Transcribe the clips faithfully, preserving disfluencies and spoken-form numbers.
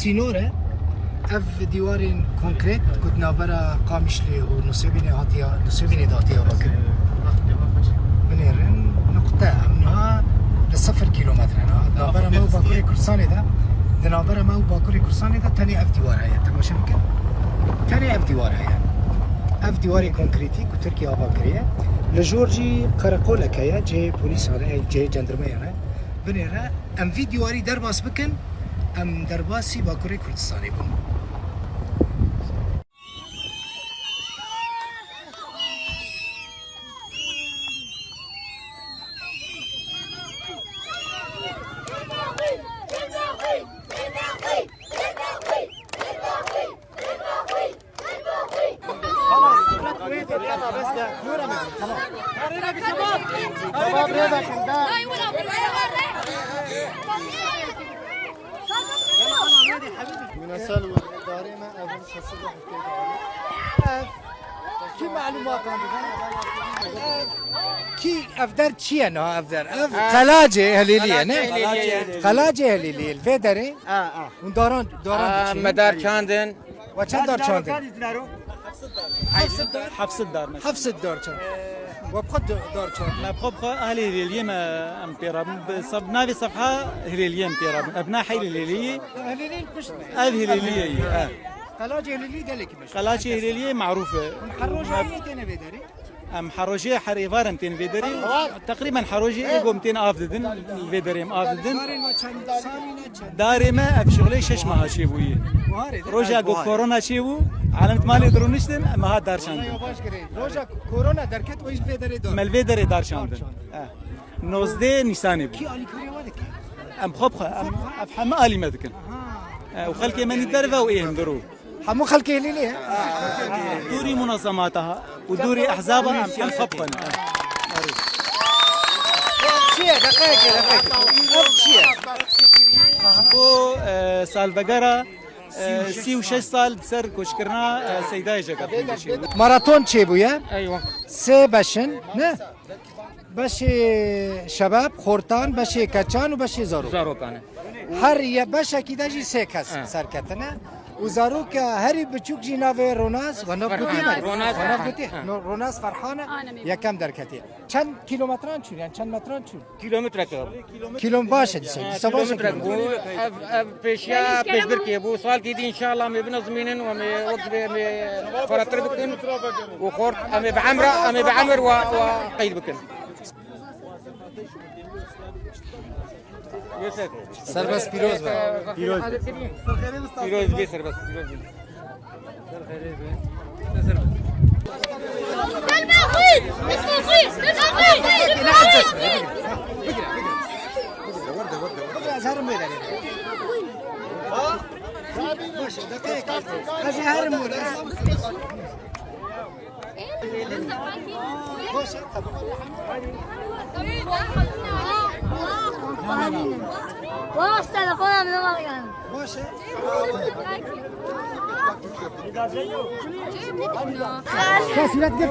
Sînor e. Ev dîwarên konkret ku di navbera Qamişlê û Nûsêbînê hatiya, Nûsêbînê de hatiye vekirin. Binêrin, nuqte. Em niha li sifir kîlometre ne. Di navbera me û Bakurê Kurdistanê de, di navbera me û Bakurê Kurdistanê de tenê ev dîwar heye. Temaşe bikin. Tenê ev dîwar heye. Ev dîwarê konkretî ku Tirkiye ava kiriye. Li jor jî qereqolek heye, cihê polîsan e, cihê cendirmeyan e. Binêre, em vî dîwarî derbas bikin, em derbasî Bakurê Kurdistanê bûn. Min esel û darê me ev şeşsed û heftê darê. Kî malûmatan didin? Kî ev der çi ye niha ev der? Ev Qelacê Helîlî ye, ne? Qelacê Helîlî. Qelacê Helîlî, vê derê. A, a. Hûn daran, daran A, diçin. Me dar çandin. We çend dar çandin? Heft sed dar me. Heft sed dar çand. We bi xwe dar çandin. Me bi xwe bi xwe ahlê Hilêliyê me em pê rabin. Bi sef-, navê sefha Hilêliyê em pê rabin. Ev na heyl Hilêliyê. Hilêliyê kuş me. Ev Hilêliyê ye, ev. Qelacê Hilêlî gelekî meşhur. Qelacê Hilêliyê marûf e. Her roja yê têne vê derê. Em her rojê her êvar em tên vê derê. Teqrîben her rojê ê gom tên av didin, vê derê em av didin. Darê me ev şixulê şeş meha çêbûyî. Roja ku korona çêbû, alem di malê dirûniştin, em hat dar çandin. Roja korona derket we jî vê derê dar. Me li vê derê dar çandin. Eh. Nozdeh Nîsanê bû. Kî alîkariya we dike? Em xwe bi xwe, em, ev heme alî me dikin. Eh, û xelkê me nî derve û ê hundir û Hemû xelkê Hilîlê ye. Dûrî munezemata û dûrî ehzaba em, em xwe bixwin. Ev çi ye? Deqeyekê, deqeyekê. Ev çi ye? Ji bo, e, salvegera, e, sî û şeş sal di ser koçkirina, e, Seydayê Jegerxwîn de çêbû. Maraton çêbûye. Eywa. Sê beş in, ne? Beşê şebab, xortan, beşê keçan û beşê zarok. Zarokan e. Her ye-, beşekî de jî sê kes serketine. Û zaroka herî biçûk jî navê Ronaz, we nav Ferhan. Gotî me? Ronaz We nav Ferhan. Gotî? Ha. No, Ronaz Ferhan e, yekem derketiye. Çend kîlometran çûn, yani çend metran çûn? Kîlometreke. Kîlom baş e dîsa, dîsa baş e kîlometre. Bû, ev, ev pêşiya pêşbirkê bû. Salkî dî înşallah me binizmînin û me wek vê me xuratir bikin û xort em ê bi emra, em ê bi emir wa, wa qeyd bikin. Serbest pîroz be. Pîroz. Pîroz be serbest, pîroz be. Baş e, telefona min var yani. Baş e. Kes suret gir.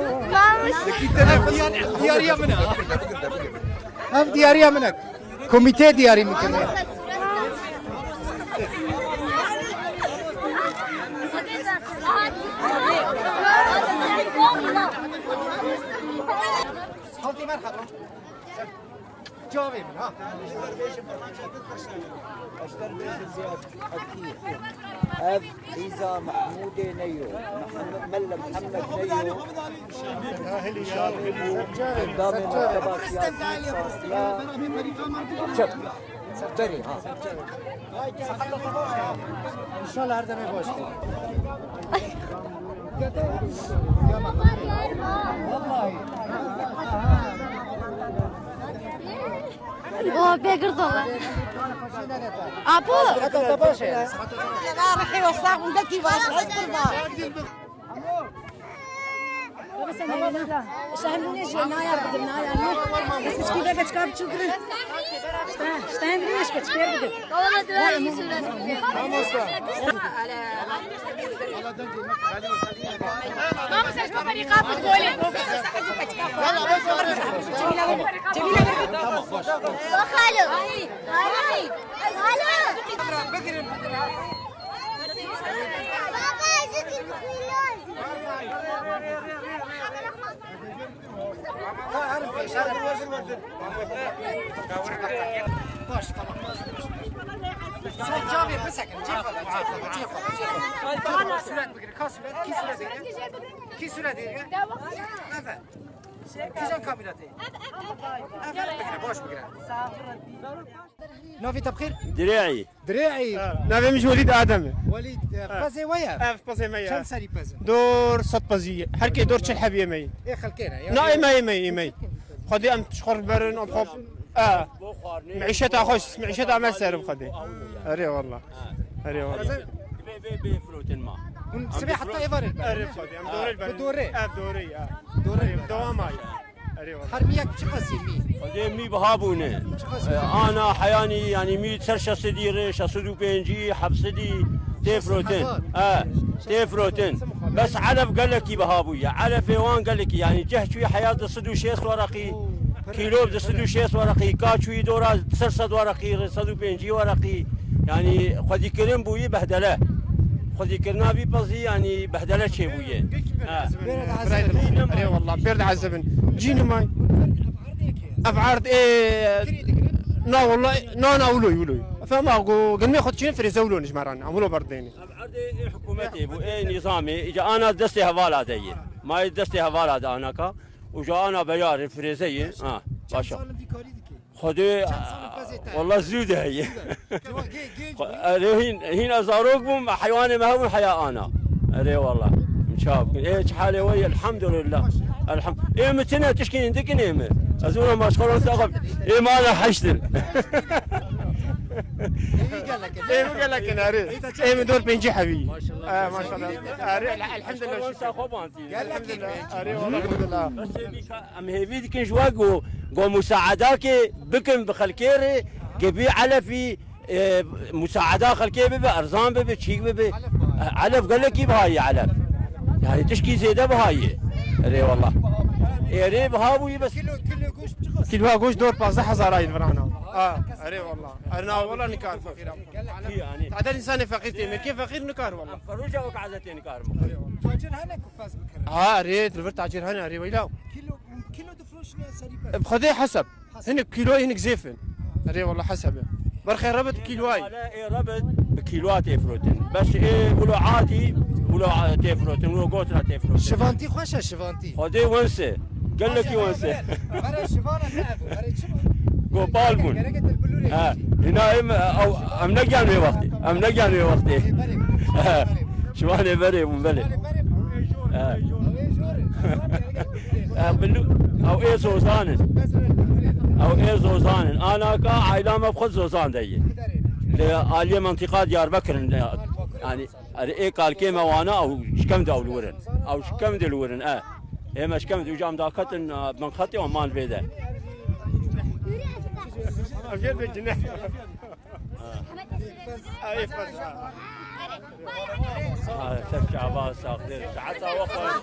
Ev diyar-, diyariya min e. Ev diyariya min e. Komîtê diyarî min kiriye. Halkê merhaba. Cavê min ha. Ev Qîza Mehmûdê Neyo, Mihemed, Melle Mihemed Neyo, Şamê bû endamê mekteba siyasî partiya çep. Berê, ha. İnşallah her demê baş. Vallahi. Oh, pê girdola. Apo. Heta te baş e. Rihê we sax bin, dekî baş, ez qurban. Şahin bûnê ji nayar bidir, nayar ne. Ez hiç kî veke çika biçûk re. Şahin bûnê ji keçikê bidir. Mamoste. Xalo. Xalo. Bigirin, bigirin. Baş, tamam. Sen çavê bisekin, çê xwe, çê xwe, çê xwe, çê xwe. Ka sûret bigire, ka sûret, kî sûret dêre? Kî sûret dêre? Evet. Kîjan kamîra te? Evet, bigire, baş bigire. Navê te bi xêr? Dirê'î. Dirê'î. Ha, navê min jî Welîd Adem e. Welîd, e, Ha. Pezê we ye? Ev pezê me ye. Çend serî pez in? Dor sed pezî ye. Her kê dor çil hebî ye me ye. Ê xelkê ne, ya? Na, ê me, ê me, ê me. Xwedê em ji xwe biberin, em xwe, e, meîşeta xwe, meîşeta me ser bi Xwedê. Erê wallah. Erê wallah. Pezin? Bê, bê, bê firotin ma. Hûn sibê heta êvarê diberin? Erê Xwedê, em dorê diberin. Bi dorê? Ev dorê ye. Dorê. Erê, dewam ay. Erê wallah. Her miyek çi qasî mî? Xwedê mî biha bûne. Çi qasî? E, ana heyanî, yanî mî ser şeş sedî re, şeş sed û pêncî, heft sedî tê firotin. Hezar. E, tê firotin. Bes elef gelekî biha bûye. Elefê wan gelekî, yanî ceh çûyî heya du sed û şêst wereqî, Oo, pir kîlo du sed û şêst wereqî, ka çûyî dora ser sed wereqî, sed û pêncî wereqî. Yanî xwedîkirin bûyî behdele. Xwedîkirina vî pezî, yanî behdele çêbûye. Ha. Erê wallah, pêr diezibin. Cî nimay. Ev erd ê, na wallah, na, na, wilo, wilo. Fema ku gelmê xwe diçînin, firêze wilo nijmeran, em wilo berdêne. Ev erdê ê hikûmetê bû, ê nîzamê, îca ana destê hevala de ye. Ma yê destê hevala de anaka. Û ja ana beyarê firêze ye. Ha, çend başa. Salim vî karî dike? Xwedê, Çend salî pezê te? Wallah zû de heye. Zû de. Gê-, gê-, genç bû. Erê hîn, hîn ez zarok bûm, heywanê me hebûn heya ana. Erê wallah. Min çav kir. Ê, çi halê we ye? Elhamdulillah. Elham-, ê, min tine tişkî hîn dikin ê min. Ez û maşxalan saxab. Ê, min ana heştin. Ê, min gelek in. Ê, min gelek in, erê. Ê, min dor pêncî hebî. Maşallah. Ê, maşallah. Erê, el-, elhamdulillah. Saxaban. Gelek in. Erê wallah, elhamdulillah. Bes ê bî ka-, Em hêvî dikin ji we ku, ku musaedakê bikin bi xelkê re, ke vî elefî, e, musaeda xelkê bibe, erzan bibe, çîk bibe. Elef gelekî biha ye, elef. Yani tişkî zêde biha ye. Erê wallah. Erê biha bûyî bes. Kîlo, kîlo goşt çiqas? Kîloya goşt dor pazdeh hezar ayî virana. Ha, erê wallah. Erna wallah nikar feqîr. Kî yani? Tadel însanê feqîr tê, mekê feqîr nikar wallah. Em ferûca wek ezet tê nikar. Tacir hene ku pez bikirin? Ha, erê, li vir tacir hene, erê weyla. Kîlo, kîlo Bi Xwedê hesab. Hinek kîlo, hinek zêf in. Erê wallah hesab e. Berxê rebit kîloyî. Ê rebit bi kîloa tê firotin. Bes ê wilo adî, wilo a-, tê firotin, wilo gotra tê firotin. Şivantî xweş e, şivantî. Xwedê wense. Gelekî wense. Berê şivana ne ev, berê çi bû? Gopal bûn. Gerek e te bilûrê Ha, bêjî. Hina em, ew, em negiyan wê wextê. Em negiyan wê wextê. Berê bûn. Ha, şivanê berê bûn, belê. Şivanê berê bûn. Ha. Ew ê jor e. Ew bilû-, ew ê zozan in. Ew ê zozan in. Anaka aîla me bi xwe zozan de ye. Li aliyê mentîqa Diyarbekir in. Yani, erê ê kalkê me wana ew şikem de ew li wir in. Ew şikem de li wir in, e. Ê me şikem de, uca em daketin, e, bin xetê wan man vê de. Ev jê de cine. Ay, fes. Ha, ser çava saxlê. Saeta we xweş.